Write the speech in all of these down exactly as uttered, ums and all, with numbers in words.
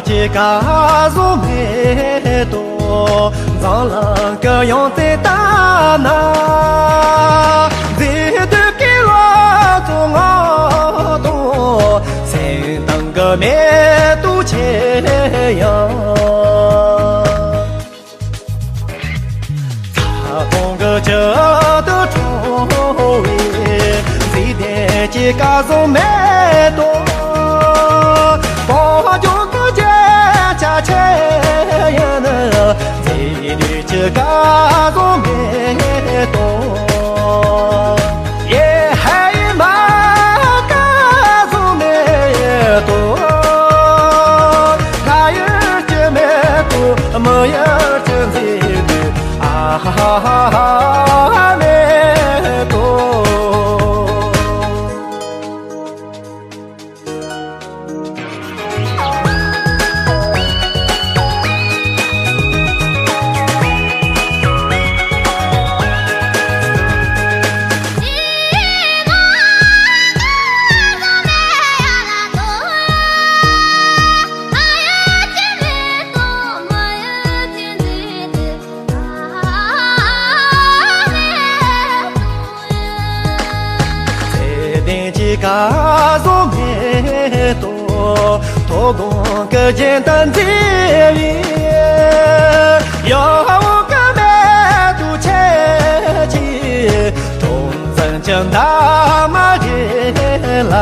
ཅི་ག་བཟོ་མེད་དོ། འཛམ་གླིང་གི་ཡང་རྩེ་ལྟ་ན། མཛེས་སྡུག་གི་ལོ་ཚོད་ངོ་དང་། སེམས་གཏིང་གི་མེ་ཏོག་ཆེ་ཡང་། ཚ་གྲང་གི་བཅུད་དུ་འཁྲུངས་པའི། མཛེས་ལྡན་གྱི་སྐལ་བཟང་མེ་ཏོག། སྤང་ལྗོངས་ཀྱི་རྒྱན་ཆ་ཆེ་ཡང་ན། མཛེས་སྡུག་གི་སྐལ་བཟང་མེ་ཏོག། ཡེ་ཧེ་མ་སྐལ་བཟང་མེ་ཏོག། ལྷ་ཡུལ་གྱི་མེ་ཏོག། མི་ཡུལ་གྱི་མཛེས་སྡུག། ཨ་ཧ་ཧ་ཧ་མེ་ཏོག། ཚེ་བརྟན་གྱི་སྐལ་བཟང་མེ་ཏོག། དོ་དགོང་གི་རྒྱན་དུ་མཛེས་པའི། ཡང་འོག་གི་མེ་ཏོག་ཆེ་ཆེ། གྲོང་བཙན་གྱི་འདབ་མ་རེ་ལ།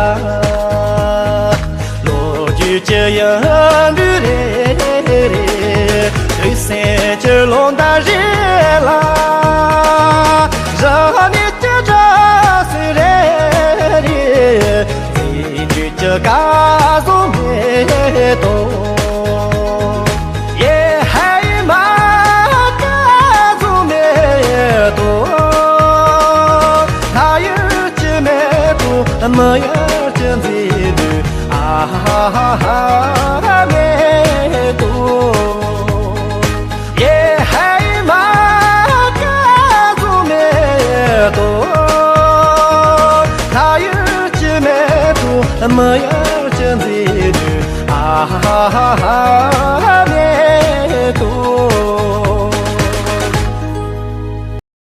ལོ་རྒྱུས་ཀྱི་ཡིག་འབྲུ་རེ་རེ། དུས་སེམས་ཀྱི་ལོ་ཟླ་རེ་ལ། རིག་གནས་ཀྱི་སྒྲ་ཟུར་རེ་རེ། མཛེས་སྡུག་གི་སྐལ་བཟང་མེ་ཏོག། ཡེ་ཧེ་མ་སྐལ་བཟང་མེ་ཏོག། ལྷ་ཡུལ་གྱི་མེ་ཏོག། མི་ཡུལ་གྱི་མཛེས་སྡུག། ཨ་ཧ་ཧ་ཧ་མེ་ཏོག། ཡེ་ཧེ་མ་སྐལ་བཟང་མེ་ཏོག། ལྷ་ཡུལ་གྱི་མེ་ཏོག། མི་ཡུལ་གྱི་མཛེས་སྡུག། ཨ་ཧ་ཧ་ཧ།